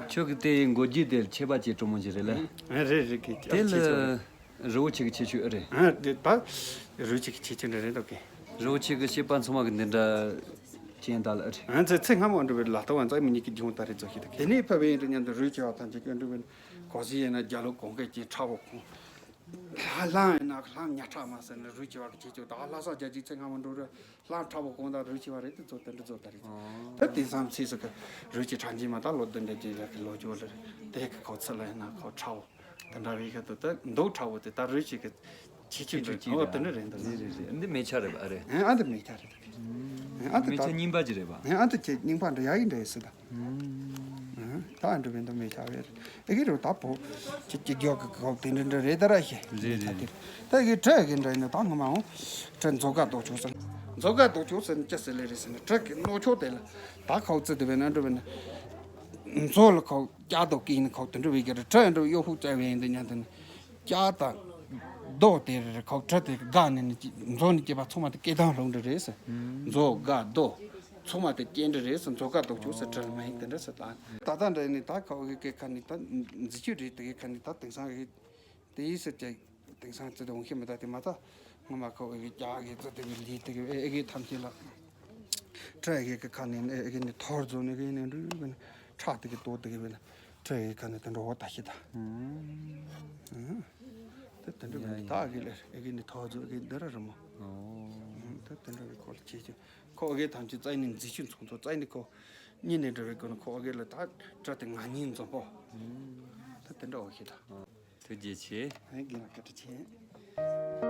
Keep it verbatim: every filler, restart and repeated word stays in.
ཁྱོད་ཀྱི་དེ་མགོ་རྒྱུ་དེ་ཆད་པ་ཅིག་གྲོ་མོ་ཅིག་རེད་ལ། ཨ་རེད་རེད་གི། དེ་ལ་རི་བོ་ཆེ་གི་ཁྱད་ཆོས་ཨེ་རེད། ཨ་དེ་ད་རི་བོ་ཆེ་གི་ཁྱད་ཆོས་འདྲ་རེད་འདུག་གི། རི་བོ་ཆེ་གི་བཤད་པ་ཚང་མ་གི་འདི་འདྲ་ཅན་ད་ལ་ཨེ་རེད། ཨ་ཚེ་ཚེ་སྔ་མོ་འགྲོ་བའི་ལ་ཏོ་བ་ཚང་མི་ཉིད་ཀྱི་སྦྱོང་ད་རེད་ཚོ་ཤི་ད་གི། དེ་ནས་ཕ་བའི་རི་ཉན་དུ་རི་བོ་ཆེ་བ་ཐམས་ཅད་ཀྱི་འགྲོ་བའི་གོ་སི་ཡིན་ན་རྒྱ་ལོ་གོང་གི་ཅན་ཁྲ་བོ་གོང་། ལྷ་ལྷ་ཡིན་ན་ལྷ་ཉ་ཁྲ་མ་ཟེར་ན་རི་བོ་ཆེ་བ་གི་ཁྱད་ཆོས་ད་ལྷ་ས་རྒྱ་ཅིག་ཚེ་སྔ་མོ་འགྲོ་རེད། ལྷ་ཁྲ་བོ་གོང་དང་རི་བོ་ཆེ་བ་རེད་དེ་ཚོ་དེ་འདྲ་ཚོ་ད་རེད། ད་དེང་སང་ཚེས་སུ་གི་རི་བོ་ཆེ་ཁྲ་འཇིགས་མ་ད་ལོ་བདུན་འདྲ་ཅན་ཡག་གི་ལོ་ཅོ་ལ་རེད། དེ་གི་ཁོ་ཚི་ལ་ཡིན་ན་ཁོ་ཁྲ་བོ་དེ་འདྲ་བའི་གི་དུ་ད་མདོག་ཁྲ་བོ་དེ་ད་རི་བོ་ཆེ་གི་ཁྱད་ཆོས་འདྲ་ཨོ་དེ་འདྲ་རེད་འདུག་རེད་རེད་རེད། འདི་མེ་ཆ་རེད་པ་ཨ་རེད། ཨ་འདི་མེ་ཆ་རེད་དེ། ཨ་འདི་མེ་ཆ་རྙིང་པ་ཅིག་རེད་པ། ཨ་འདི་ཁྱེད་རྙིང་པ་འདྲ་ཡག་ཡིན་འདྲ་ཡིན་སྲིད་ད། ད་འགྲོ་བའི་འདུག་མེ་ཤ་བས་ཨེ་གི་རུ་ད་པོ་ཅི་ཅི་མགྱོགས་ཀྱི་ཁོག་དེ་འདྲ་འདྲ་རེད་ད་ར་ཤེ། རེད་རེད་རེད། ད་གི་གྲི་གི་འདྲ་ཡིན་ན་ད་ངོ་མ་འོང་གྲི་མཛོ་ཀ་ལྡོག་ཆོག་ཟེར། མཛོ་ཀ་ལྡོག་ཆོག་ཟེར་ན་ཅི་ཟེར་ལེ་རེད་ཟེར་ན་གྲི་གི་རྣོ་ཆོག་དེ་ལ་ད་ཁོག་ཙི་དེ་བས་ན་འགྲོ་བས་ན་མཛོ་ལ་ཁོག་སྐྱ་ལྡོག་གི་ཡིན་ཁོག་དེ་འགྲོ་བས་གི་རུ་གྲི་འགྲོ་གཡོ་ཧུ་བཙལ་བས་ཡིན་དེ་ཉན་དེ་ན་སྐྱ་དང་རྡོ་དེ་རེད་ཁོག་གྲི་དེ་གི་དགའ་ནས་ནི་མཛོ་ནི་སྐྱེས་པ་ཚང་མ་དེ་སྐད་དང་ལྷུང་འདྲ་རེད་ཟེར། མཛོ་དགའ་རྡོ། ཚང་མ་དེ་སྐྱེ་འདྲ་རེད་ཟེར། མཛོ་ཀ་ལྡོག་ཆོག་ཟེར་བྲལ་མ་ཡིན་དེ་འདྲ་ཟེར་ད། ད་ལྟ་འདྲ་ཡིན་ནི་ད་ཁ་བ་གི་སྐད་ཁ་ནི་ད་འཛི་ཆུ་རེད་དེ་གི་ཁ་ནི་ད་དེང་སང་གི་དེ་ཡིས་ཟེར་ཀྱང་དེང་སང་ཙི་དེ་འོང་ཤེས་མི་ད་དེ་མ་ད་ངོ་མ་ཁ་བ་གི་རྒྱ་གི་ཙི་དེ་གི་ལི་དེ་གི་ཨེ་གི་ཐམས་ཅད་ལ་ཁྲ་ཨེ་གི་ཁ་ནི་ཨེ་གི་ནི་ཐོར་རྫོ་ནི་གི་ནི་འདྲུ་གི་ནི་ཁྲག་དེ་གི་ཏོ་དེ་གི་བས་ན་ཁྲ་ཨེ་གི་ཁ་ནི་དེ་འདྲ་འོ་ད་ཤི་ད། ཨུམ། ད་དེ་འདྲ་གི་ནི་ད་ཨེ་གི་ལེར་ཨེ་གི་ནི་ཐོར་རྫོ་ཨེ་གི་འདི་ར་རི་མོ། ཨོ། ད་དེ་འདྲ་གི་ཁོ་ལ་ཁྱེད་ཀྱི། ཁོ་ཨོ་གེ་ཐམས་ཅད་རྩ་ནས་འཛི་ཆུ་མཚུངས་ཐོག་རྩ་ནས་ཁོ་གཉིས་ནས་འགྲོ་བའི་སྐོར་ནས་ཁོ་ཨོ་གེ་ལ་ད་སྐྲ་དེ་ང་གཉིས་འཛོམས་པོ། ད་དེ་འདྲ་འོ་ཤེས་ད། ཐུགས་རྗེ་ཆེ། ཨེ་རྒན་ལགས་བཀའ་དྲིན་ཆེ།